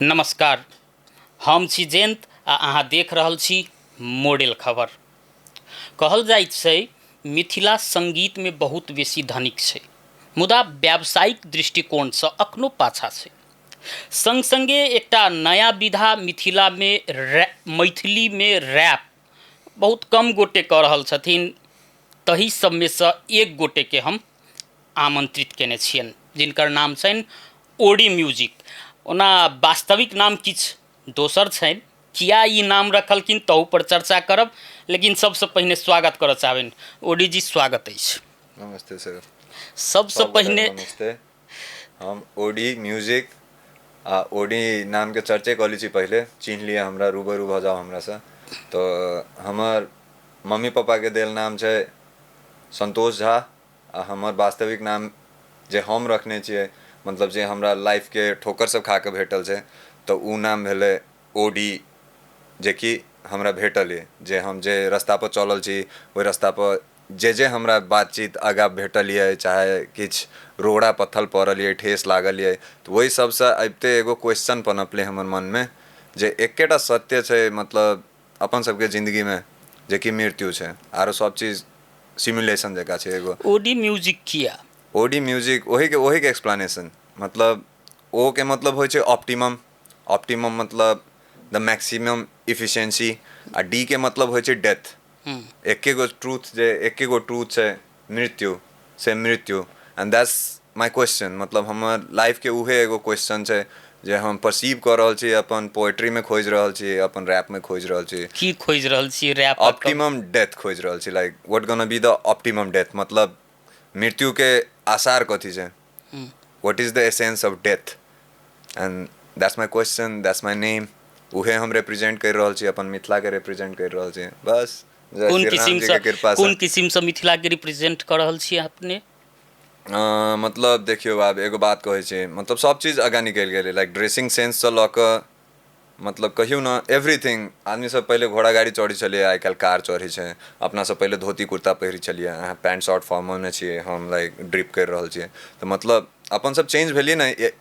नमस्कार, हम छी जयन्त आ अहाँ देख रहल छी मॉडल खबर। कहल जाइत छै मिथिला सङ्गीतमे बहुत बेसी धनिक छै, मुदा व्यावसायिक दृष्टिकोणसँ अखनो पाछा छै। सङ्ग सङ्गे एकटा नया विधा मिथिलामे मैथिलीमे रैप बहुत कम गोटे कऽ रहल छथिन, तहि सबमे सँ एक गोटेके हम आमंत्रित केने छियनि, जिनकर नाम छनि ओडी म्यूजिक। ओना वास्तविक नाम किछु दोसर छनि, किया ई नाम रखलखिन तहू पर चर्चा करब, लेकिन सबसँ पहिने स्वागत करऽ चाहबनि। ओडी जी, स्वागत अछि। नमस्ते सर। सबसँ पहिने नमस्ते। हम ओडी म्यूजिक आ ओडी नामके चर्चे कऽ लै छी, पहिले चिन्ह लिअ हमरा, रूबरू भऽ जाउ हमरासँ। तऽ हमर मम्मी पापाके देल नाम छै संतोष झा आ हमर वास्तविक नाम जे हम रखने छियै, मतलब जे हमरा लाइफके ठोकर सब खा कऽ भेटल छै, तऽ ओ नाम भेलै ओडी, जेकि हमरा भेटल यऽ, जे हम जे रास्तापर चलल छी ओहि रास्तापर जे जे हमरा बातचीत आगाँ भेटल यऽ, चाहे किछु रोड़ा पत्थल पड़ल यऽ, ठेस लागल यऽ, तऽ ओहि सबसँ अबिते एगो क्वेश्चन पनपलै हमर मनमे जे एकेटा सत्य छै, मतलब अपन सबके जिन्दगीमे, जेकि मृत्यु छै, आरो सब चीज सिमुलेशन जकाँ छै एगो। ओडी म्यूजिक किया? ओडी म्यूजिक ओहिके एक्सप्लेनेशन, मतलब ओ के मतलब होइ छै ऑप्टिमम, ऑप्टिमम मतलब द मैक्सिमम इफिशियंसी, आ डी के मतलब होइ छै डेथ। एके गो ट्रूथ, जे एके गो ट्रूथ छै मृत्यु, से मृत्यु। एंड that's my question, मतलब हमर लाइफके उहे एगो क्वेश्चन छै जे हम परसीव कऽ रहल छी, अपन पोएट्रीमे खोजि रहल छी, अपन रैपमे खोजि रहल छी। की खोजि रहल छी रैप? ऑप्टिमम डेथ खोजि रहल छी, like what gonna be the optimum death, मतलब मृत्युके आसार कथी छै, what is the essence of death, and that's my question, that's my name. उहे हम रिप्रेजेंट करि रहल छी, अपन मिथिलाके रिप्रेजेंट करि रहल छी, बस। जय कोन श्री राम जी किसिमसँ के कृपासँ। कोन किसिमसँ मिथिलाके रिप्रेजेंट कऽ रहल छी अपने? मतलब देखियौ, आब एगो बात कहै छी, मतलब सब चीज आगाँ निकलि गेलै, लाइक ड्रेसिंग सेंससँ लऽ कऽ, मतलब कहियौ ने एवरीथिंग। आदमी सब पहिले घोड़ा गाड़ी चढ़ै छलियै, आइ काल्हि कार चढ़ै छै। अपना सब पहिले धोती कुर्ता पहिरै छलियै, अहाँ पैंट शर्ट फॉर्मलमे छियै, हम लाइक ड्रिप करि रहल छियै। तऽ मतलब अपन सब चेंज भेलियै ने,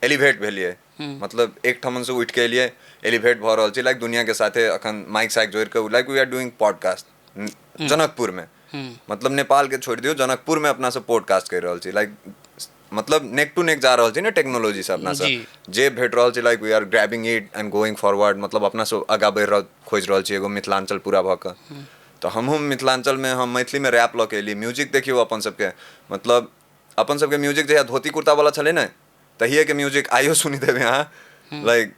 एलिवेट भेलियै, मतलब एक ठामसँ उठि कऽ एलियै, एलिवेट भऽ रहल छी लाइक दुनियाके साथे। अखन माइक साइक जोड़ि कऽ like we are doing podcast जनकपुरमे, मतलब नेपालके छोड़ि दियौ, जनकपुरमे अपना सब पॉडकास्ट करि रहल छी। लाइक मतलब नेक टू नेक जा रहल छी ने टेक्नोलॉजी से अपना सब, जे भेट रहल छै like we are grabbing it and going forward. मतलब अपना सब आगाँ बढ़ि रहल खोजि रहल छी एगो मिथिलाञ्चल पूरा भऽ कऽ। तऽ हमहूँ मिथिलाञ्चलमे हम मैथिलीमे रैप लऽ के एलियै। म्यूजिक देखियौ अपन सबके, मतलब अपन सबके म्यूजिक जहिया धोती कुर्ता वाला छलै ने, तहिएके म्यूजिक आइयो सुनि देबै अहाँ, लाइक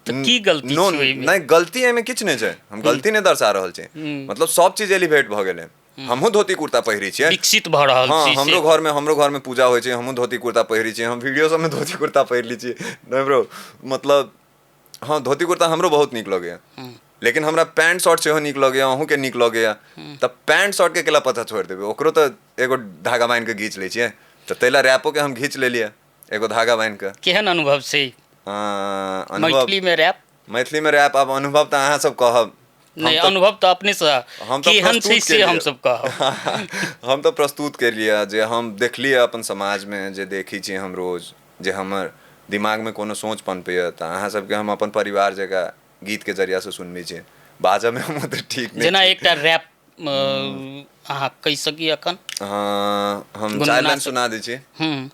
तऽ की गलती नो छै ओहिमे? नहि, गलती एहिमे किछु नहि छै, हम गलती नहि दर्शा रहल छी। मतलब सब चीज एलिवेट भऽ गेलै, हमहूँ धोती कुर्ता पहिरै छियै, विकसित भऽ रहल छी। हमरो घरमे पूजा होइ छै, हमहूँ धोती कुर्ता पहिरै छियै, हम वीडियो सबमे धोती कुर्ता पहिर लै छियै। नहि ब्रो, मतलब हँ, धोती कुर्ता हमरो बहुत नीक लगैया, लेकिन हमरा पैंट शर्ट सेहो नीक लगैया, अहूँके नीक लगैया, तऽ पैंट शर्टके केला पता छोड़ि देबै? ओकरो तऽ एगो धागा बान्हि कऽ घीच लै छियै, तऽ ताहि लए रैपोके हम घीच लेलियै एगो धागा बान्हि कऽ। केहन अनुभव छै अनुभव? मैथिलीमे रैप। मैथिलीमे रैप, आब अनुभव तऽ अहाँ सब कहब। नहि, अनुभव तऽ अपनेसँ हम तऽ केहन छै प्रस्तुत से केलियै। हमसब कहब। हम तऽ प्रस्तुत केलियै जे हम देखलियै अपन समाजमे, जे देखै छियै हम रोज, जे हमर दिमागमे कोनो सोच पनपैए, तऽ अहाँ सबके हम अपन परिवार जकाँ गीतके जरियासँ सुनबै छी। बाजऽमे हम ओते ठीक नहि जेना छी। एकटा रैप अहाँ कहि सकी अखन? हम गुनगुना चारि लाइन सुना दै छी।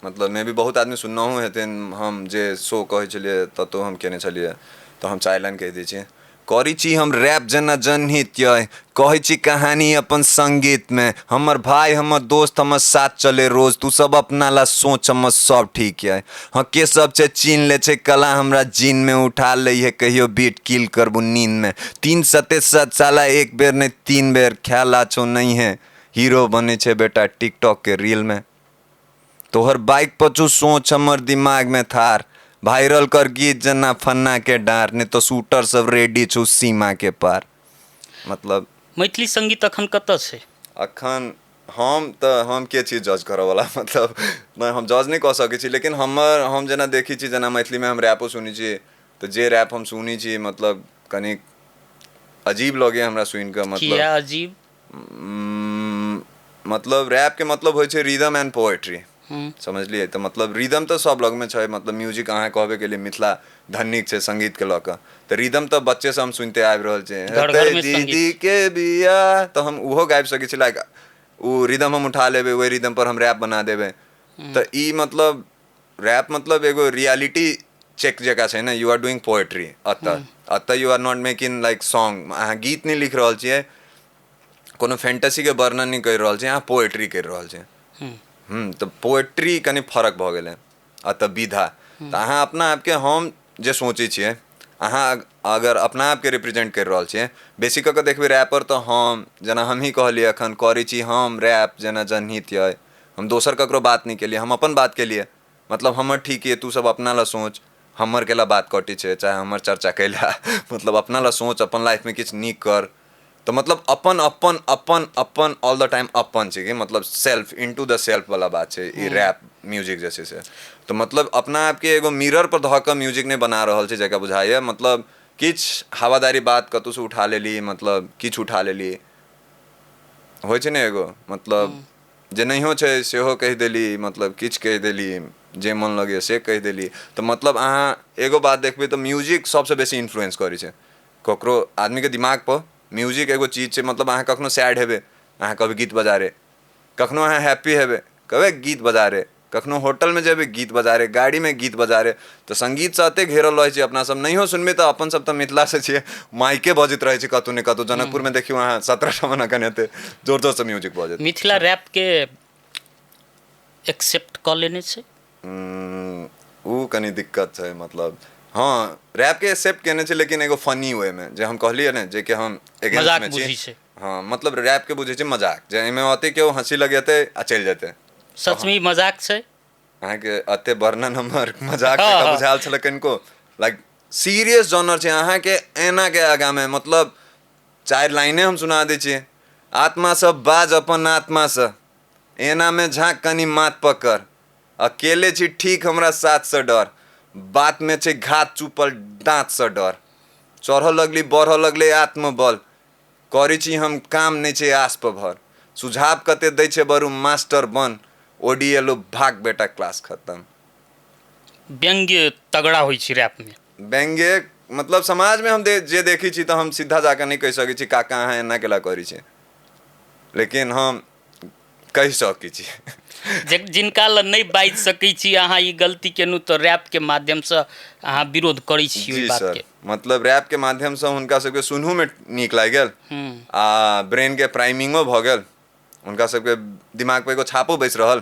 मतलब मे भी बहुत आदमी सुननहुँ हेथिन, हम जे शो कहै छलियै ततौ हम केने छलियै, तऽ हम चारि लाइन कहि दै छी। करै छी हम रैप जेना जनहित यै, कहै छी कहानी अपन संगीतमे, हमर भाय हमर दोस्त हमर साथ चले रोज, तू सब अपना ला सोच, हमर सब ठीक यै। हँ, के सब छै चीन ले छै कला हमरा जीनमे, उठा लै है कहियो बीट किल करबू नींदमे। तीन सते सत साला एक बेर नहि तीन बेर, ख्याल आछो नहीं है हीरो बनै छै बेटा टिकटॉक के रीलमे। तोहर बाइक पछू सोच, हमर दिमागमे थार, वायरल कर गीत जेना फन्ना के डार, नहि तऽ शूटर सब रेडी छौ सीमा के पार। मतलब मैथिली संगीत अखन कतऽ छै? अखन हम तऽ हम के छी जज करऽवला? मतलब नहि, हम जज नहि कऽ सकै छी, लेकिन हमर हम जेना देखै छी, जेना मैथिलीमे हम रैपो सुनै छी, तऽ जे रैप हम सुनै छी, मतलब कनिक अजीब लगैए हमरा सुनि कऽ, मतलब किया अजीब? मतलब रैपके मतलब होइ छै रिदम एंड पोएट्री। समझलियै? तऽ मतलब रिदम तऽ सब लगमे छै। मतलब म्यूजिक अहाँ कहबे केलियै मिथिला धनिक छै संगीतके लऽ कऽ, तऽ रिदम तऽ बच्चेसँ हम सुनिते आबि रहल छियै। घर हेतै घरमे संगीत। दीदी के बियाह, तऽ हम ओहो गाबि सकै छी। लाइक ओ रिदम हम उठा लेबै, ओहि रिदम पर हम रैप बना देबै। तऽ ई मतलब रैप मतलब एगो रियलिटी चेक जकाँ छै ने। You are doing poetry एतऽ, एतऽ you are not making like song. अहाँ गीत नहि लिख रहल छियै, कोनो फैंटेसीके वर्णन नहि करि रहल छियै, अहाँ पोएट्री करि रहल छियै। तऽ पोएट्री कनि फरक भऽ गेलै एतऽ विधा। तऽ अहाँ अपना आपके, हम जे सोचै छियै, अहाँ अगर अपना आपके रिप्रेजेंट करि रहल छियै, बेसी कऽ कऽ देखबै रैपर तऽ हम जेना हमही कहलियै एखन करै छी हम रैप जेना जनहित यऽ, हम दोसर ककरो बात नहि केलियै, हम अपन बात केलियै। मतलब हमर ठीक यऽ, तू सब अपना लए सोच, हमर केला बात कटै छै चाहे हमर चर्चा कैला, मतलब अपना लए सोच, अपन लाइफमे किछु नीक कर। तऽ मतलब अपन अपन अपन अपन ऑल the time अपन छै कि मतलब सेल्फ इनटू the self वाला बात छै ई रैप म्यूजिक जे छै से। तऽ मतलब अपना आपके एगो मिरर पर धऽ कऽ म्यूजिक नहि बना रहल छै जकरा बुझाइए। मतलब किछु हवादारी बात कतहुसँ उठा लेली, मतलब किछु उठा लेली, होइ छै ने एगो मतलब जे नहियो छै सेहो कहि देली, मतलब किछु कहि देली, जे मन लगैए से कहि देली। तऽ मतलब अहाँ एगो बात देखबै तऽ म्यूजिक सबसँ बेसी इन्फ्लुएंस करै छै ककरो आदमीके दिमागपर। म्यूजिक एगो चीज छै, मतलब अहाँ कखनो सैड हेबै, अहाँ कहबै गीत बजा रे, कखनो अहाँ हैप्पी हेबै, कहबै गीत बजा रे, कखनो होटलमे जेबै गीत बजा रे, गाड़ीमे गीत बजा रे। तऽ संगीतसँ एते घेरल रहै छै अपना सब। नहियो सुनबै तऽ अपन सब तऽ मिथिलासँ छियै, माइके बजैत रहै छै कतहु ने कतहु। जनकपुरमे देखियौ अहाँ 17 ठाम एखन हेतै जोर जोरसँ म्यूजिक बजैत। मिथिला रैपके एक्सेप्ट कऽ लेने छै? ओ कनि दिक्कत छै। मतलब हँ, रैपके एक्सेप्ट केने छै, लेकिन एगो फनी वे मे, जे हम कहलियै ने जे कि हम मजाक अगेंस्टमे छी। बुझै छै। हँ, मतलब रैपके बुझै छै मजाक, जे एहिमे अते केओ हँसी लगेतै आ चलि जेतै। सचमे ई मजाक छै? अहाँके एते वर्णन हमर मजाक जकाँ बुझायल छलै कनिको? लाइक सीरियस जॉनर छै अहाँके एनाके आगाँमे। मतलब 4 लाइने हम सुना दै छियै। आत्मासँ बाज अपन आत्मासँ, एनामे झाँक कनि माथ पकड़, अकेले छी ठीक हमरा साथसँ डर, बातमे छै घात चुपल दाँतसँ डर, चढ़ऽ लगली बढ़ऽ लगलै आत्मबल, करै छी हम काम नहि छै आस पर भर, सुझाव कते दै छै बरू मास्टर बन, ओडी एलो भाग बेटा क्लास खतम। व्यंग्य तगड़ा होइ छै रैपमे। व्यंग्य मतलब समाजमे हम जे देखै छी तऽ हम सीधा जाकऽ नहि कहि सकै छी काका अहाँ एना केला करै छी, लेकिन हम कहि सकै छी। जिनका लग नहि बाजि सकै छी अहाँ ई गलती केलहुँ, तऽ रैपके माध्यमसँ अहाँ विरोध करै छी ओहि जी सर। बातके। मतलब रैपके माध्यमसँ हुनका सबके सुनहुमे नीक लागि गेल आ ब्रेनके प्राइमिंगो भऽ गेल, हुनका सबके दिमाग पर एगो छापो बैस रहल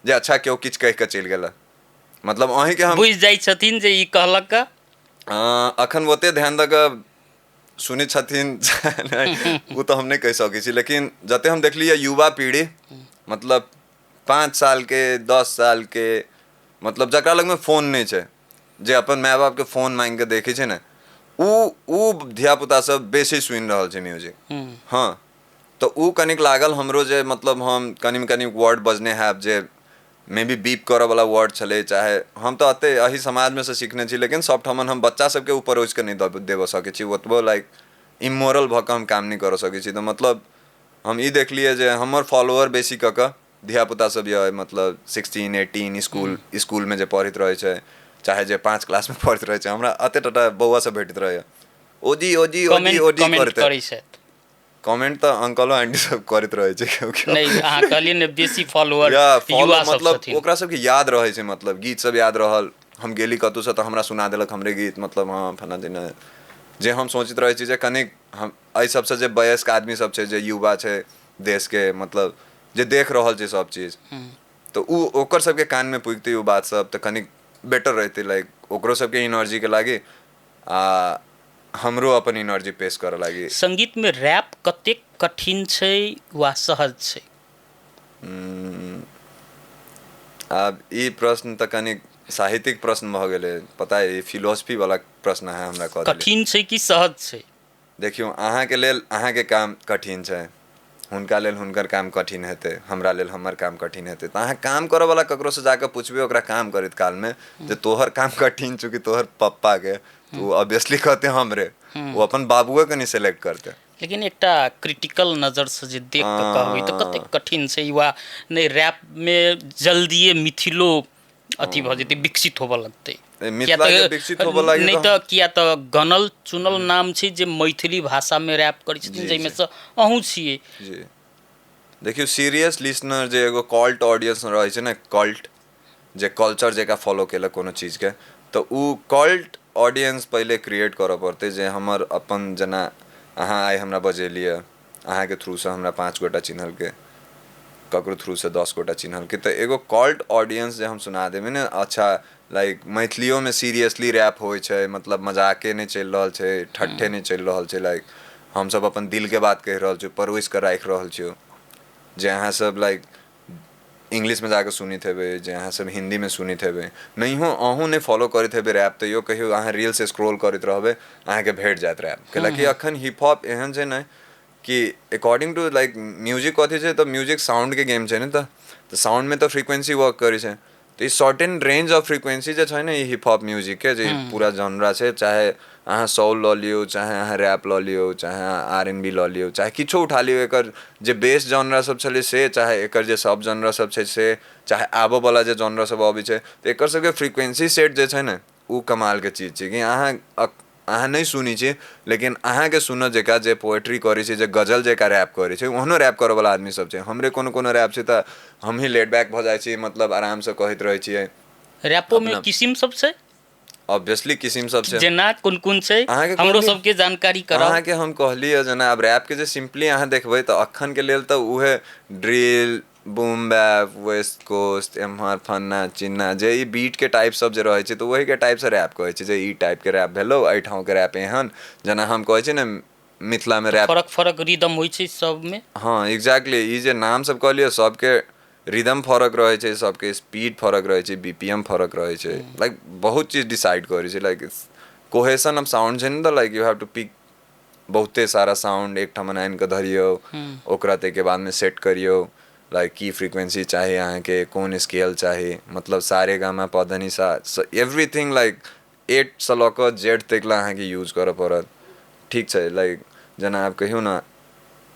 जे अच्छा केओ किछु कहि कऽ चलि गेल। मतलब अहीँके हम बुझि जाइ छथिन जे ई कहलक। अखन ओते ध्यान दऽ कऽ सुनै छथिन ओ तऽ हम नहि कहि सकै छी, लेकिन जते हम देखलियै युवा पीढ़ी, मतलब 5 सालके 10 सालके, मतलब जकरा लगमे फोन नहि छै, जे अपन माय बापके फोन माँगि कऽ देखै छै ने, उ धियापुता सब बेसी सुनि रहल छै म्यूजिक। हँ, तऽ उ कनिक लागल हमरो जे मतलब हम कनि कनि वर्ड बजने हैब जे मे बी बीप करऽवला वर्ड छलै, चाहे हम तऽ एते एहि समाजमे से सीखने छी, लेकिन सब ठमन हम बच्चा सबके ऊपर के नहि देबऽ सकै छी, ओतबो लाइक इमोरल भऽ कऽ हम काम नहि करऽ सकै छी। तऽ मतलब हम ई देखलियै जे हमर फॉलोअर बेसी कऽ कऽ धियापुता सब यऽ, मतलब 16 18 स्कूलमे जे पढ़ैत रहै छै, चाहे जे 5 क्लासमे पढ़ैत रहै छै। हमरा एते टाटा बौआ सब भेटैत रहैए, ओजी ओजी ओजी ओजी कमेंट करै छथि। कमेंट तऽ अंकलो आंटी सब करैत रहै छै केओ केओ। नहि, अहाँ कहलियै ने बेसी फॉलोअर या फॉलो युवा सब मतलब छथिन। ओकरा सबके याद रहै छै, मतलब गीत सब याद रहल। हम गेली कतहुसँ तऽ हमरा सुना देलक हमरे गीत, मतलब हँ फलाना चिल्लाँ। जे हम सोचैत रहै छी जे कनिक हम एहि सबसँ जे वयस्क आदमी सब छै, जे युवा छै देशके, मतलब जे देख रहल छै सब चीज, तऽ उ ओकर सबके कानमे पुगतै ओ बात सब तऽ कनिक बेटर रहतै, लाइक ओकरो सबके एनर्जीके लागि आ हमरो अपन एनर्जी पेश करऽ लागि। संगीतमे रैप कतेक कठिन छै वा सहज छै? आब ई प्रश्न तऽ कनिक साहित्यिक प्रश्न भऽ गेलै, पता है, ई फिलोसफी वाला प्रश्न अहाँ हमरा कऽ देलियै। कठिन छै कि सहज छै? देखियौ, अहाँके लेल अहाँके काम कठिन छै, हुनका लेल हुनकर काम कठिन हेतै, हमरा लेल हमर काम कठिन हेतै। तऽ अहाँ काम करऽवला ककरोसँ जाकऽ पुछबै ओकरा काम करैत कालमे जे तोहर काम कठिन छौ कि तोहर पप्पाके, तऽ ओ ऑब्वियसली कहतै हमरे। ओ अपन बाबुएके नहि सेलेक्ट करतै। लेकिन एकटा क्रिटिकल नजरसँ जे देख कऽ कहबै तऽ कतेक कठिन छै वा नहि, रैपमे जल्दिए मिथिलो अथी भऽ जेतै, विकसित होबऽ लगतै? मिथिलाके विकसित होबऽ लागि नहि तऽ किया तऽ गनल चुनल नाम छै जे मैथिली भाषामे रैप करै छथिन, जाहिमे सँ अहूँ छियै। जी, देखियौ, सीरियस लिसनर जे एगो कल्ट ऑडियंस रहै छै ने, कल्ट जे कल्चर जकाँ फॉलो केलक कोनो चीजके, तऽ ओ कल्ट ऑडियंस पहिले क्रिएट करऽ पड़तै, जे हमर अपन, जेना अहाँ आइ हमरा बजेलियै, अहाँके थ्रूसँ हमरा 5 गोटा चिन्हलकै, ककरो थ्रूसँ 10 गोटा चिन्हलकै, तऽ एगो कल्ट ऑडियंस जे हम सुना देबै ने, अच्छा लाइक मैथिलियोमे सीरियसली रैप होइ छै, मतलब मजाके नहि चलि रहल छै, ठट्ठे नहि चलि रहल छै, लाइक हमसब अपन दिलके बात कहि रहल छियै, परोसि कऽ राखि रहल छियै, जे अहाँसब लाइक इंग्लिशमे जाकऽ सुनैत हेबै, जे अहाँसब हिन्दीमे सुनैत हेबै, नहियो अहूँ नहि फॉलो करैत हेबै रैप, तैयो कहियो अहाँ रील्स स्क्रॉल करैत रहबै, अहाँके भेट जायत रैप। कैलाकि अखन हिप हॉप एहन छै ने कि अकॉर्डिंग टू लाइक म्यूजिक कथी छै, तऽ म्यूजिक साउंडके गेम छै ने, तऽ साउंडमे तऽ फ्रिक्वेंसी वर्क करै छै, तऽ ई सर्टेन रेंज ऑफ फ्रिक्वेंसी जे छै ने, ई हिप हॉप म्यूजिकके जे पूरा जनरा छै, चाहे अहाँ सोल लऽ लियौ, चाहे अहाँ रैप लऽ लियौ, चाहे अहाँ आर&बी लऽ लियौ, चाहे किछो उठा लियौ, एकर जे बेस जनरा सब छलै से, चाहे एकर जे सब जनरा सब छै से, चाहे आबऽवला जे जनरा सब अबै छै, तऽ एकर सबके फ्रिक्वेंसी सेट जे छै ने, ओ कमालके चीज छै कि अहाँ अहाँ नहि सुनै छी, लेकिन अहाँके सुनऽ जकाँ जे पोएट्री करै छै, जे गजल जकाँ रैप करै छै, ओहनो रैप करऽवला आदमी सब छै। हमरे कोनो कोनो रैप छै तऽ हमही लेड बैक भऽ जाइ छी, मतलब आरामसँ कहैत रहै छियै। रैपोमे किसिम सब छै? ऑब्वियसली किसिम सब छै। जेना कोन कोन छै, हमरो सबके जानकारी कराउ। अहाँके हम कहलियै, जेना आब रैपके जे सिम्पली अहाँ देखबै तऽ अखन के लेल तऽ उहे drill, boom bap, west coast, एम्हर फन्ना चिन्ना, जे ई बीटके टाइप सब जे रहै छै, तऽ ओहिके टाइपसँ रैप कहै छै, जे ई टाइपके रैप भेलौ, एहिठामके रैप एहन, जेना हम कहै छी ने मिथिलामे रैप फरक फरक रिदम होइ छै सबमे। हँ, एग्जैक्टली, ई जे नाम सब कहलियै सबके रिदम फरक रहै छै, सबके स्पीड फरक रहै छै, बीपीएम फरक रहै छै, लाइक बहुत चीज डिसाइड करै छै, लाइक कोहेसन ऑफ साउंड छै ने, तऽ like you have to pick बहुते सारा साउंड एकठाम आनि कऽ धरियौ ओकरा, ताहिके बादमे सेट करियौ, लाइक की फ्रिक्वेंसी चाही अहाँके, कोन स्केल चाही, मतलब सारे गामा पधनी सा, एवरीथिंग, लाइक 8सँ लऽ कऽ जेड तक लए अहाँके यूज करऽ पड़त। ठीक छै, लाइक जेना आब कहियौ ने,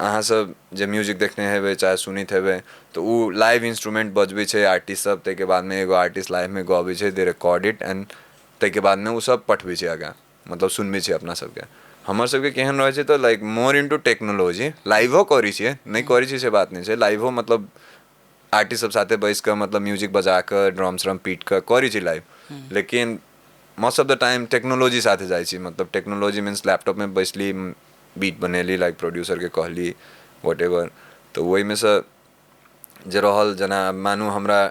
अहाँसब जे म्यूजिक देखने हेबै चाहे सुनैत हेबै, तऽ ओ लाइव इंस्ट्रूमेंट बजबै छै आर्टिस्ट सब, ताहिके बादमे एगो आर्टिस्ट लाइवमे गबै छै, दे रिकॉर्ड it and ताहिके बादमे ओ सब पठबै छै आगाँ, मतलब सुनबै छै अपना सबके। हमर सबके केहन रहै छै तऽ लाइक मोर इन्टू टेक्नोलॉजी, लाइवो करै छियै, नहि करै छियै से बात नहि छै, लाइवो मतलब आर्टिस्ट सब साथे बैस कऽ, मतलब म्यूजिक बजा कऽ, ड्रम श्रम पीट कऽ करै छी लाइव, लेकिन most of the time technology साथे जाइ छी। मतलब टेक्नोलॉजी मीन्स लैपटॉपमे बैसली, बीट बनेली, लाइक प्रोड्यूसरके कहली, what ever, तऽ ओहिमे सँ जे रहल, जेना मानू हमरा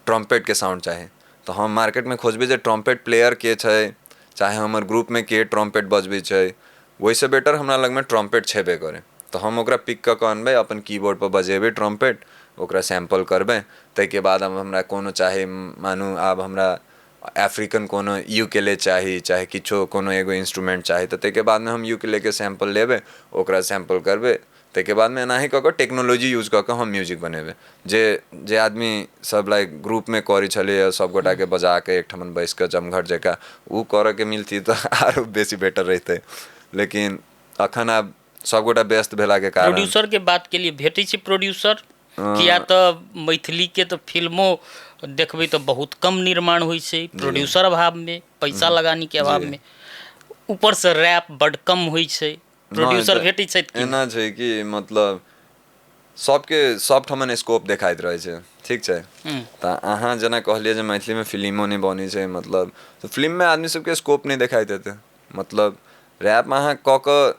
ट्रम्पेटके साउंड चाही, तऽ हम मार्केटमे खोजबै जे ट्रम्पेट प्लेयर के छै, चाहे हमर ग्रुपमे के ट्रम्पेट बजबै छै, ओहिसँ बेटर हमरा लगमे ट्रम्पेट छेबे करै, तऽ हम ओकरा पिक कऽ कऽ अनबै, अपन कीबोर्डपर बजेबै ट्रम्पेट, ओकरा सैम्पल करबै, ताहिके बाद आब हमरा कोनो चाही, मानू आब हमरा अफ्रीकन कोनो यूकेले चाही, चाहे किछो कोनो एगो इंस्ट्रूमेंट चाही, तऽ ताहिके बादमे हम यूकेलेके सैम्पल लेबै, ओकरा सैम्पल करबै, ताहिके बादमे एनाही कऽ कऽ टेक्नोलॉजी यूज कऽ कऽ हम म्यूजिक बनेबै। जे जे आदमी सब लाइक ग्रुपमे करै छलैए, सब गोटाके बजा कऽ एकठमन बैस कऽ जमघट जकाँ ओ करऽके मिलती तऽ आरो बेसी बेटर रहितै, लेकिन अखन आब सबगोटा व्यस्त भेलाके कारण। प्रोड्यूसर के बात के लिए, भेटै छै प्रोड्यूसर? किया तऽ मैथिली के तऽ फिल्मो देखबै तऽ बहुत कम निर्माण होइ छै प्रोड्यूसर अभावमे, पैसा लगानी के अभावमे, ऊपरसँ रैप बड कम होइ छै। प्रोड्यूसर भेटै छथि? एना छै कि मतलब सबके सब ठमन स्कोप देखाइत रहै छै। ठीक छै, तऽ अहाँ जेना कहलियै जे मैथिलीमे फिल्मो नहि बनै छै, मतलब तऽ फिल्ममे आदमी सबके स्कोप नहि देखाइत हेतै। मतलब रैपमे अहाँ कऽ कऽ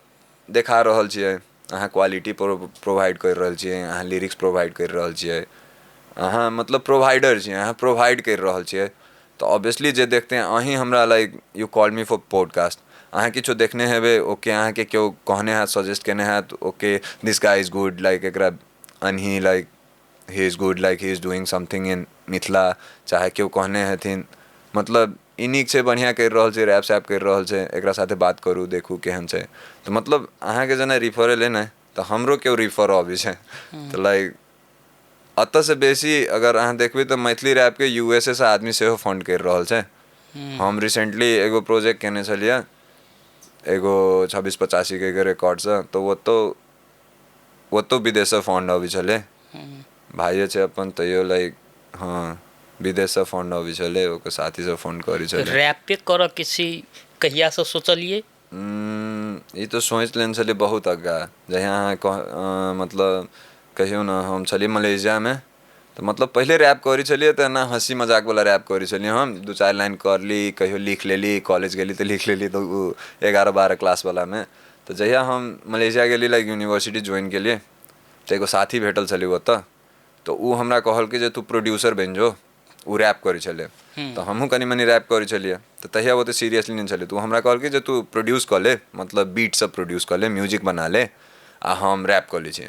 देखा रहल छियै, अहाँ क्वालिटी प्रोवाइड करि रहल छियै, अहाँ लिरिक्स प्रोवाइड करि रहल छियै, अहाँ मतलब प्रोवाइडर छियै, अहाँ प्रोवाइड करि रहल छियै, तऽ ऑब्वियसली जे देखते, अहीं हमरा like you call me for podcast, अहाँ किछो देखने हेबै, ओके, अहाँके केओ कहने हैत, सजेस्ट केने हैत, okay this guy is good, like एकरा अनही, like he is good, like he is doing something in Mithila, चाहे केओ कहने हेथिन, मतलब ई नीक छै, बढ़िआँ करि रहल छै, रैप सैप करि रहल छै, एकरा साथे बात करू, देखू केहन छै। तऽ मतलब अहाँके जेना रिफर एलै ने, तऽ हमरो केओ रिफर अबै छै, तऽ लाइक एतऽसँ बेसी अगर अहाँ देखबै तऽ मैथिली रैपके यूएसए सँ आदमी सेहो फंड करि रहल छै। हम रिसेंटली एगो प्रोजेक्ट केने छलियै, एगो 2685 के रिकॉर्डसँ, तऽ ओतौ ओतौ विदेशसँ फंड अबै छलै। भाइये छै अपन, तैयो लाइक हँ, विदेशसँ फंड अबै छलै, ओकर साथी सब फंड करै छलै। रैपे करऽ के छै कहियासँ सोचलियै? ई तऽ सोचि लेने छलियै बहुत आगाँ, जहिया अहाँ कह मतलब कहियौ ने, हम छलियै मलेशियामे, तऽ मतलब पहिले रैप करै छलियै तऽ एना हँसी मजाकवला रैप करै छलियै। हम 2-4 लाइन करली, कहियो लिख लेली, कॉलेज गेली तऽ लिख लेली, तऽ ओ 11-12 क्लासवलामे। तऽ जहिया हम मलेशिया गेली, लाइक यूनिवर्सिटी ज्वाइन केलियै, तऽ एगो साथी भेटल छलै ओतऽ, तऽ ओ हमरा कहलकै जे तू प्रोड्यूसर बनि जो। ओ रैप करै छलै, तऽ हमहूँ कनि मनि रैप करै छलियै, तऽ तहिया ओते सीरियसली नहि छलै। तऽ ओ हमरा कहलकै जे तू प्रोड्यूस कऽ ले, मतलब बीट सब प्रोड्यूस कऽ ले, म्यूजिक बना ले, आ हम रैप कऽ लै छी।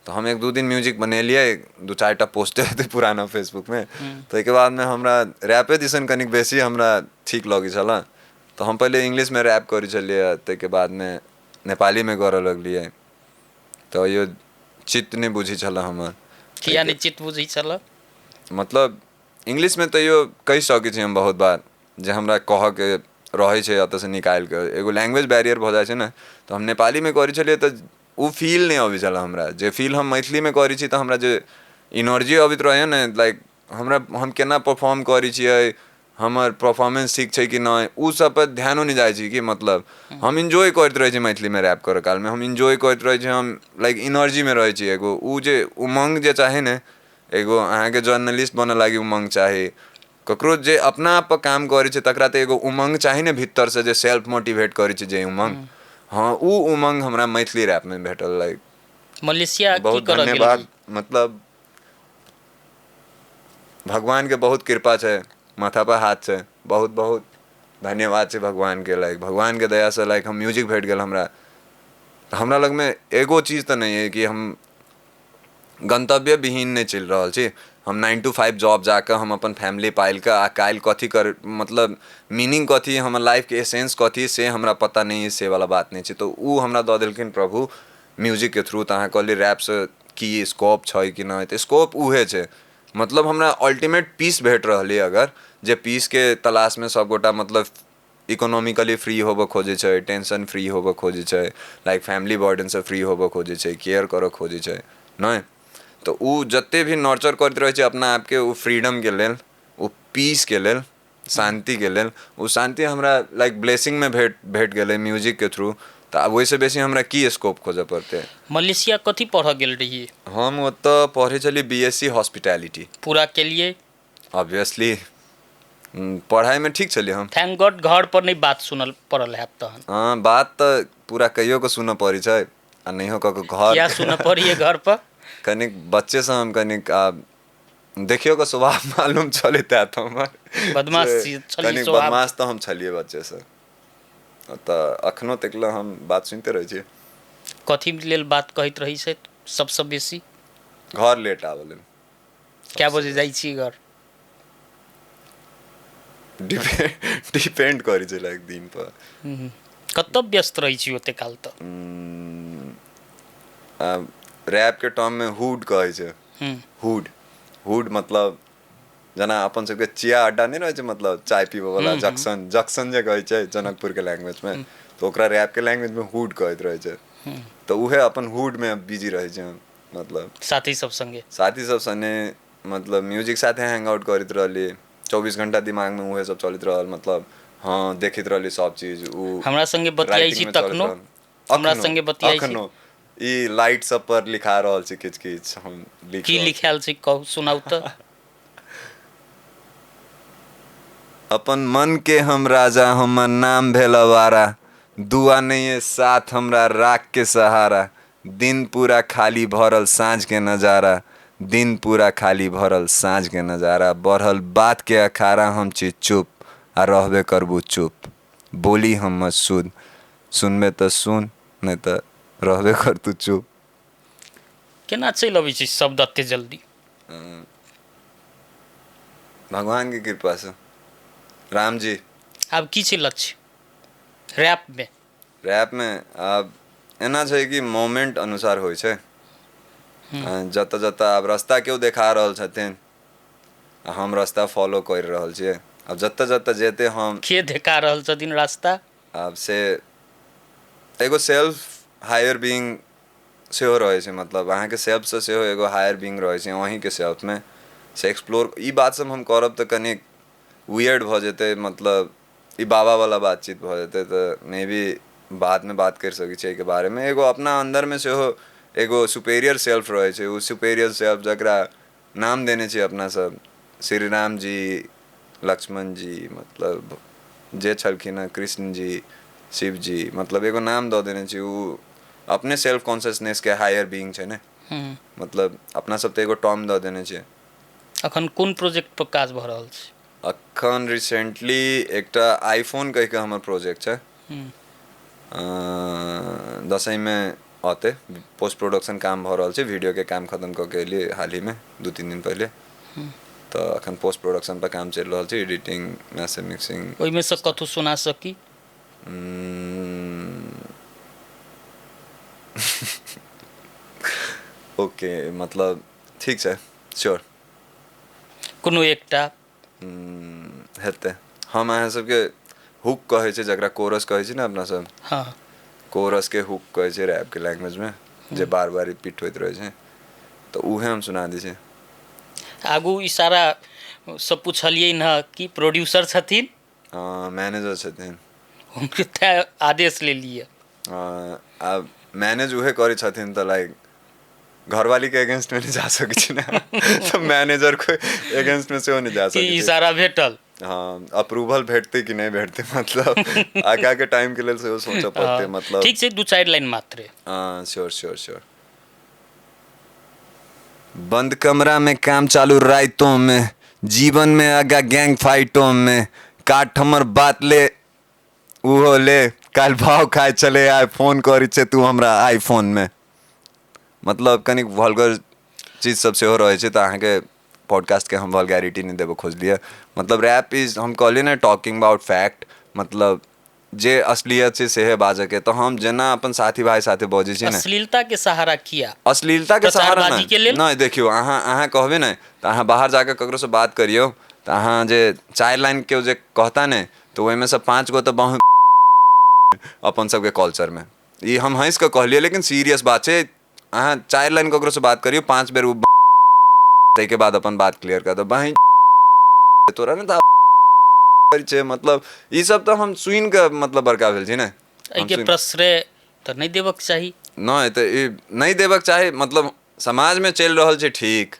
तऽ हम 1-2 दिन म्यूजिक बनेलियै, 2-4 टा पोस्ट हेतै पुराना फेसबुकमे। ताहिके बादमे हमरा रैपे दिसन कनिक बेसी हमरा ठीक लगै छलै, तऽ हम पहिले इंग्लिशमे रैप करै छलियै, ताहिके बादमे नेपालीमे करऽ लगलियै। तऽ यो चित्त नहि बुझै छलै हमर। किया नहि चित्त बुझै छलै? मतलब इंग्लिशमे तैयो कहि सकै छी हम बहुत बार जे हमरा कहऽके रहै छै, एतऽसँ निकालिके एगो लैंग्वेज बैरियर भऽ जाइ छै ने। तऽ हम नेपालीमे करै छलियै तऽ ओ फील नहि अबै छलै हमरा, जे फील हम मैथिलीमे करै छी। तऽ हमरा जे एनर्जी अबैत रहैए ने, लाइक हमरा हम केना परफॉर्म करै छियै, हमर परफॉर्मेंस ठीक छै कि नहि, ओ सब पर ध्यानो नहि जाइ छै। कि मतलब हम इन्जॉय करैत रहै छी मैथिलीमे रैप करऽ कालमे, हम इन्जॉय करैत रहै छी, हम लाइक एनर्जीमे रहै छी। एगो ओ जे उमङ्ग जे चाही ने, एगो अहाँके जर्नलिस्ट बनऽ लागि उमङ्ग चाही, ककरो जे अपना आप पर काम करै छै तकरा तऽ एगो उमङ्ग चाही ने भीतरसँ, जे सेल्फ मोटिवेट करै छै जे उमङ्ग, हँ, ओ उमङ्ग हमरा मैथिली रैपमे भेटल। लाइक मलेशिया की बहुत करऽ गेल? धन्यवाद, मतलब भगवानके बहुत कृपा छै, माथा पर हाथ छै, बहुत बहुत धन्यवाद छै भगवानके। लाइक भगवानके दयासँ लाइक हम म्यूजिक भेट गेल हमरा। तऽ हमरा लगमे एगो चीज तऽ नहि अइ कि हम गन्तव्य विहीन नहि चलि रहल छी। हम 9 to 5 job जाकऽ हम अपन फैमिली पालि कऽ आ काल्हि कथी कर, मतलब मीनिंग कथी, हमर लाइफके एसेंस कथी, से हमरा पता नहि अइ, से वाला बात नहि छै। तऽ ओ हमरा दऽ देलखिन प्रभु म्यूजिकके थ्रू। तऽ अहाँ कहलियै रैपसँ की स्कोप छै कि नहि, तऽ स्कोप उहे छै, मतलब हमरा अल्टीमेट पीस भेट रहल अइ। अगर जे पीसके तलाशमे सबगोटा मतलब इकोनॉमिकली फ्री होबऽ खोजै छै, टेंशन फ्री होबऽ खोजै छै, लाइक फैमिली बर्डनसँ फ्री होबऽ खोजै छै, केयर करऽ खोजै छै, नहि तऽ ओ जते भी नर्चर करैत रहै छै अपना आपके, ओ फ्रीडमके लेल, ओ पीसके लेल, शान्तिके लेल, ओ शान्ति हमरा लाइक ब्लेसिंगमे भेट भेट गेलै म्यूजिकके थ्रू। तऽ आब ओहिसँ बेसी हमरा की स्कोप खोजऽ पड़तै? मलेशिया कथी पढ़ऽ गेल रहियै? हम ओतऽ पढ़ै छलियै BSc hospitality. पूरा केलियै? ऑब्वियसली, पढ़ाइमे ठीक छलियै हम। Thank God घर पर नहि बात सुनल पड़ल हैत तहन। हँ, बात तऽ पूरा कहियो कऽ सुनऽ पड़ै छै आ नहियो कऽ कऽ घर। किया सुनऽ पड़ैए घर पर? कनिक बच्चेसँ हम कनिक आब देखियौ कऽ स्वभाव मालूम चलैत हैत हमर। बदमाश छलियै? कनिक स्वभाव बदमाश तऽ हम छलियै बच्चेसँ, तऽ अखनो तक लए हम बात सुनिते रहै छी। कथी लेल बात कहैत रहै छै सबसँ बेसी? घर लेट आबऽ लेल। कए बजे जाइ छी घर? डिपेंड करै छै लाइक दिन पर। कतऽ व्यस्त रहै छी ओते काल तऽ? रैपके टर्ममे हुड कहै छै। हुड, हुड मतलब जेना अपन सबके चिया अड्डा नहि रहै छै, मतलब चाय पीबऽ वाला जंक्शन, जंक्शन जे कहै छै जनकपुरके लैंग्वेजमे, तऽ ओकरा रैपके लैंग्वेजमे हुड कहैत रहै छै। तऽ उहे अपन हुडमे बिजी रहै छै हम, मतलब साथी सब संगे। साथी सब सने, मतलब म्यूजिक साथे हैंग आउट करैत रहली, 24 घंटा दिमागमे उहे सब चलैत रहल, मतलब हँ, देखैत रहली सब चीज उ हमरा संगे बतियाइ छी राइटिंगमे चलैत तखनो रहल। हमरा अखनो संगे बतियाइ छी? अखनो ई लाइट सब पर लिखा रहल छै, किछु किछु हम लिख की रहल छी। लिखायल छै, कहू, सुनाउ तऽ। अपन मन के हम राजा, हमर नाम भेल अवारा, दुआ नहीं है साथ हमरा राख के सहारा, दिन पूरा खाली भरल साँझ के नजारा, दिन पूरा खाली भरल साँझ के नजारा, बढ़ल बात के अखाड़ा, हम छी चुप आ रहबे करबू चुप, बोली हमर शुद्ध, सुनबे तऽ सुन, नहि तऽ रहबे कर तू चुप। केना चलि अबै छै शब्द एते जल्दी? भगवान के कृपासँ, राम जी। आब की छै लक्ष्य रैपमे? रैपमे आब एना छै कि मोमेंट अनुसार होइ छै। जतऽ जतऽ आब रास्ता केओ देखा रहल छथिन आ हम रास्ता फॉलो करि रहल छियै, आब जतऽ जतऽ जेतै हम। के देखा रहल छथिन रास्ता? आब से एगो सेल्फ हायर बीइंग सेहो रहै छै। मतलब अहाँके सेल्फसँ सेहो एगो हायर बीइंग रहै छै अहीँके सेल्फमे से एक्सप्लोर। ई बात सब हम करब तऽ कनिक वियर्ड भऽ जेतै, मतलब ई बाबावला बातचीत भऽ जेतै, तऽ मे बी बादमे बात करि सकै छियै एहिके बारेमे। एगो अपना अन्दरमे सेहो एगो सुपेरियर सेल्फ रहै छै, ओ सुपेरियर सेल्फ जकरा नाम देने छियै अपना सब श्री राम जी, लक्ष्मण जी, मतलब जे छलखिन हँ, कृष्ण जी, शिव जी, मतलब एगो नाम दऽ देने छी। ओ अपने सेल्फ कॉन्सियसनेसके हायर बीइंग छै ने। मतलब अपना सब तऽ एगो टर्म दऽ देने छियै। अखन कोन प्रोजेक्ट पर काज भऽ रहल छै? अखन रिसेंटली एकटा आईफोन कहि कऽ हमर प्रोजेक्ट छै। दसैँमे औतै। पोस्ट प्रोडक्शन काम भऽ रहल छै। वीडियोके काम खतम कऽ के एलियै हाल हीमे 2-3 दिन पहिले। तऽ अखन पोस्ट प्रोडक्शन पर काम चलि रहल छै, एडिटिंग, मास्टर मिक्सिंग। ओहिमे से कथू सुना सकी? ओके, मतलब ठीक छै, श्योर। कोनो एकटा। हेतै। हम अहाँ सबके हुक कहै छै जकरा कोरस कहै छै ने अपना सब। कोरसके हुक कहै छै रैपके लैंग्वेजमे, जे बार बार रिपीट होइत रहै छै, तऽ उहे हम सुना दै छी। आगू इशारा सब पुछलियै हँ कि प्रोड्यूसर छथिन? मैनेजर छथिन। हुनके तेँ आदेश लेलियै। आब मैनेज उहे करै छथिन तऽ लाइक घरवाली के अगेंस्ट में नहीं जा सकै छी ने, तऽ मैनेजर के अगेंस्ट में सेहो नहि जा कि सकै छी। इशारा भेटल? हँ, अप्रूवल भेटतै कि नहि भेटतै, मतलब आगाँ के टाइम के लेल सेहो सोचऽ पड़तै। मतलब ठीक छै, 2-4 लाइन मात्रे। Sure sure sure. बंद कमरा में काम चालू रातों में, जीवन में आगा गैंग फाइटों में, काट हमर बात ले उहो ले, काल्हि भाव खाय चले आय, फोन करै छै तू हमरा आईफोन में। मतलब कनिक वल्गर चीज सब सेहो रहै छै, तऽ अहाँके पॉडकास्टके हम वल्गैरिटी नहि देबऽ खोजलियै। मतलब रैप is, हम कहलियै ने, टॉकिंग अबाउट फैक्ट, मतलब जे असलियत छै सेहे बाजऽके। तऽ हम जेना अपन साथी भाई साथे बजै छी ने। अश्लीलता के सहारा किया? अश्लीलता के सहारा प्रचारबाजी के लेल? नहि, देखियौ, अहाँ अहाँ कहबै ने तऽ अहाँ बाहर जाकऽ ककरोसँ बात करियौ तऽ अहाँ जे चारि लाइन केओ जे कहता ने, तऽ ओहिमे से पाँच गो तऽ बहु अपन सबके कल्चरमे। ई हम हँसि कऽ कहलियै, लेकिन सीरियस बात छै। अहाँ चारि लाइन ककरोसँ बात करियौ, पाँच बेर ओ ताहिके बाद अपन बात क्लियर कर दो। बहिन तोरा ने तऽ छै। मतलब ई सब तऽ हम सुनि कऽ मतलब बड़का भेल छी ने। हम एहिके प्रश्रय तऽ नहि देबक चाही। नहि तऽ ई नहि देबक चाही। मतलब समाजमे चलि रहल छै ठीक,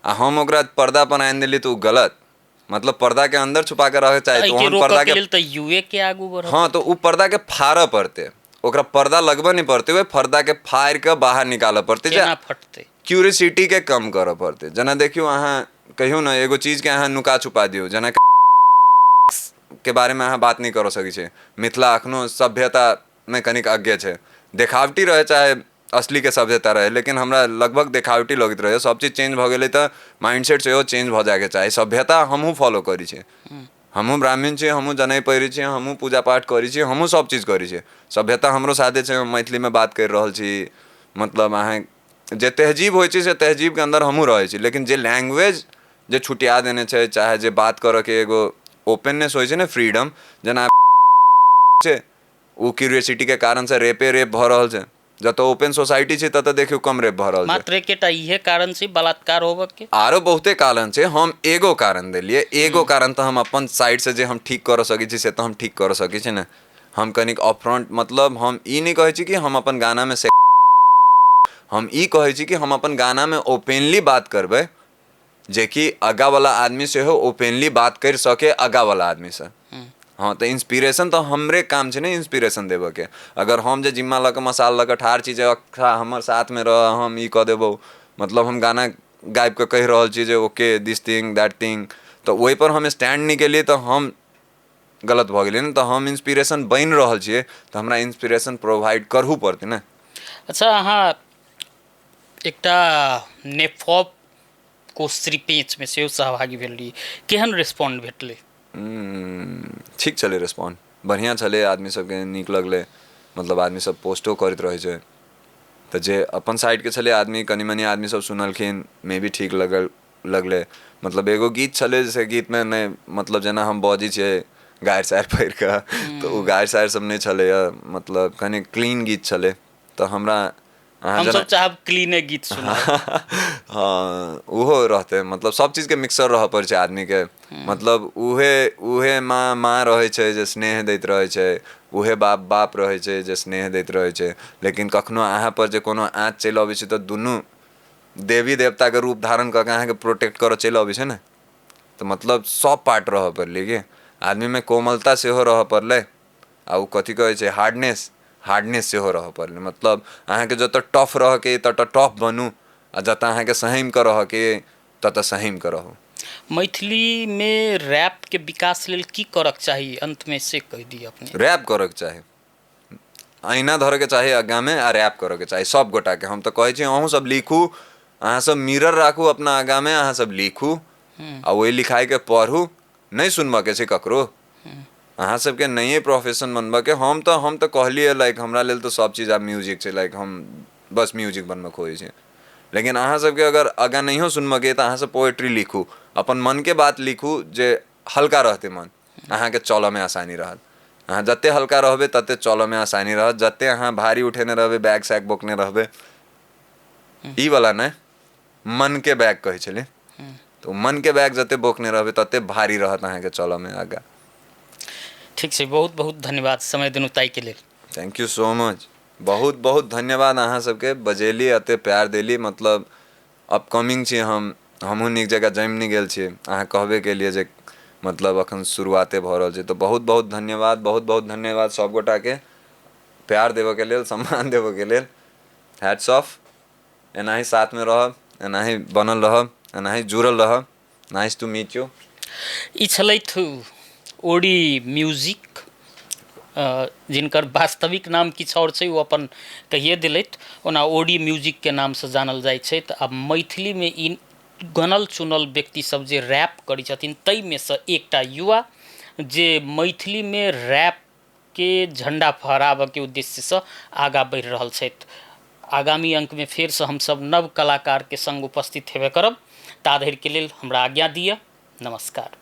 आ हम ओकरा पर्दा पर आनि देलियै तऽ ओ गलत। मतलब पर्दाके अन्दर छुपा के रहके चाही तऽ एहिके ओहन रोकऽ पर्दा के के लेल तऽ युवे के आगू बढ़ऽ। हँ, तऽ ओ पर्दाके फाड़ऽ पड़तै। ओकरा पर्दा लगबऽ नहि पड़तै, ओहि पर्दाके फाड़ि कऽ बाहर निकालऽ पड़तै जे केना फटतै? क्यूरियोसिटीके कम करऽ पड़तै। जेना देखियौ, अहाँ कहियौ ने, एगो चीजके अहाँ नुका छुपा दियौ, जेना के बारेमे अहाँ बात नहि करऽ सकै छियै। मिथिला अखनो सभ्यतामे कनिक अज्ञ छै। देखावटी रहै चाहे असलीके सभ्यता रहै, लेकिन हमरा लगभग देखावटी लगैत रहै। सब चीज चेंज भऽ गेलै तऽ माइंडसेट सेहो चेंज भऽ जायके चाही। सभ्यता हमहूँ फॉलो करै छियै। हमहूँ ब्राह्मण छियै, हमहूँ जनेऊ पहिरै छियै, हमहूँ पूजा पाठ करै छियै, हमहूँ सब चीज करै छियै। सभ्यता हमरो साथे छै, हम मैथिलीमे बात करि रहल छी। मतलब अहाँ जे तहजीब होइ छै से तहजीबके अन्दर हमहूँ रहै छी, लेकिन जे लैंग्वेज जे छुटिया देने छै, चाहे जे बात करऽके एगो ओपननेस होइ छै ने, फ्रीडम, जेना छै, ओ क्यूरियोसिटीके कारणसँ रेपे रेप भऽ रहल छै। जतऽ ओपन सोसाइटी छै ततऽ देखियौ कम रेप भऽ रहल छै। मात्र एकेटा इहे कारण छै बलात्कार होबऽ के? आरो बहुते कारण छै, हम एगो कारण देलियै। एगो कारण तऽ हम अपन साइडसँ जे हम ठीक करऽ सकै छी से तऽ हम ठीक करऽ सकै छी ने। हम कनिक अपफ्रंट, मतलब हम ई नहि कहै छी कि हम अपन गानामे से, हम ई कहै छी कि हम अपन गानामे ओपेनली बात करबै, जेकि आगाँवला आदमी सेहो ओपेनली बात करि सके आगाँवला आदमीसँ। हँ, तऽ इंस्पिरेशन तऽ हमरे काम छै ने इंस्पिरेशन देबऽके। अगर हम जे जिम्मा लऽ कऽ, मसाल लऽ कऽ ठाढ़ छी जे अच्छा हमर साथमे रह, हम ई कऽ देबौ, मतलब हम गाना गाबि कऽ कहि रहल छी जे okay, this thing, that thing, तऽ ओहिपर हम स्टैंड नहि केलियै तऽ हम गलत भऽ गेलियै ने। तऽ हम इंस्पिरेशन बनि रहल छियै तऽ हमरा इंस्पिरेशन प्रोवाइड करहु पड़तै ने। अच्छा, अहाँ एकटा नेफॉप कोस्त्री पेंचमे सेहो सहभागी भेल रही। केहन रेस्पॉन्ड भेटलै? ठीक छलै रेस्पॉन्ड, बढ़िआँ छलै। आदमी सबके नीक लगलै। मतलब आदमी सब पोस्टो करैत रहै छै, तऽ जे अपन साइडके छलै आदमी, कनि मनि आदमी सब सुनलखिन, मे बी ठीक लगल लगलै। मतलब एगो गीत छलै से गीतमे नहि, मतलब जेना हम बजै छियै गारि सारि पढ़ि कऽ, तऽ ओ गारि सारि सब नहि छलैए, मतलब कनि क्लीन गीत छलै। तऽ हमरा अहाँ हमसब चाहब क्लीने गीत सुनब। हँ, ओहो रहतै, मतलब सब चीजके मिक्सर रहऽ पड़ै छै आदमीके। मतलब उहे उहे माँ माँ रहै छै जे स्नेह दैत रहै छै, उहे बाप बाप रहै छै जे स्नेह दैत रहै छै, लेकिन कखनो अहाँ पर जे कोनो आँच चलि अबै छै तऽ दुनू देवी देवताके रूप धारण कऽ के अहाँके प्रोटेक्ट करऽ चलि अबै छै ने। तऽ मतलब सब पार्ट रहऽ पड़लै कि आदमीमे कोमलता सेहो रहऽ पड़लै, आ ओ कथी कहै छै हार्डनेस, हार्डनेस सेहो रहऽ पड़लै। मतलब अहाँके जतऽ टफ रहऽके ततऽ टफ बनू, आ जतऽ अहाँके सहमि कऽ रहऽके ततऽ सहमि कऽ रहू। मैथिलीमे रैपके विकास लेल की करऽके चाही, अन्तमे से कहि दिअ अपने। रैप करऽके चाही, ऐना धरऽके चाही आगाँमे आ रैप करऽके चाही सब गोटाके। हम तऽ कहै छी अहूँ सब लिखू, अहाँ सब मिरर राखू अपना आगाँमे, अहाँ सब लिखू आ ओहि लिखाइके पढ़ू। नहि सुनबऽके छै ककरो, अहाँ सबके नये प्रोफेशन बनबऽके। हम तऽ कहलियै, लाइक हमरा लेल तऽ सब चीज आब म्यूजिक छै, लाइक हम बस म्यूजिक बनबऽ खोजै छी। लेकिन अहाँ सबके अगर आगाँ नहियो सुनबऽके तऽ अहाँ सब पोएट्री लिखू, अपन मनके बात लिखू, जे हल्का रहतै मन, अहाँके चलऽमे आसानी रहत। अहाँ जते हल्का रहबै तते चलऽमे आसानी रहत। जते अहाँ भारी उठेने रहबै, बैग सैग बोकने रहबै, ई वाला नहि, मनके बैग कहै छलै, तऽ मनके बैग जते बोकने रहबै तते भारी रहत अहाँके चलऽमे आगाँ। ठीक छै, बहुत बहुत धन्यवाद समय देलहुँ ताहिके लेल। Thank you so much, बहुत बहुत धन्यवाद अहाँ सबके, बजेली, एते प्यार देली। मतलब अपकमिंग छी हम, हमहूँ नीक जकाँ जमि नहि गेल छी, अहाँ कहबे केलियै जे मतलब अखन शुरुआते भऽ रहल छै। तऽ बहुत बहुत धन्यवाद, बहुत बहुत धन्यवाद सब गोटाके प्यार देबऽके लेल, सम्मान देबऽके लेल। हैट्स ऑफ, एनाही साथमे रहब, एनाही बनल रहब, एनाही जुड़ल रहब। Nice to meet you. ई छलथि ओडी म्यूजिक, जिनकर वास्तविक नाम किछु आओर छै, ओ अपन कहिए देलथि। ओना ओडी म्यूजिकके नामसँ जानल जाइ छै। तऽ आब मैथिलीमे ई गनल चुनल व्यक्ति सब जे रैप करै छथिन ताहिमे सँ एकटा युवा जे मैथिलीमे रैपके झण्डा फहराबऽके उद्देश्यसँ आगाँ बढ़ि रहल छथि। आगामी अङ्कमे फेरसँ हमसब नव कलाकारके सङ्ग उपस्थित हेबे करब। ता धरिके लेल हमरा आज्ञा दिअ, नमस्कार।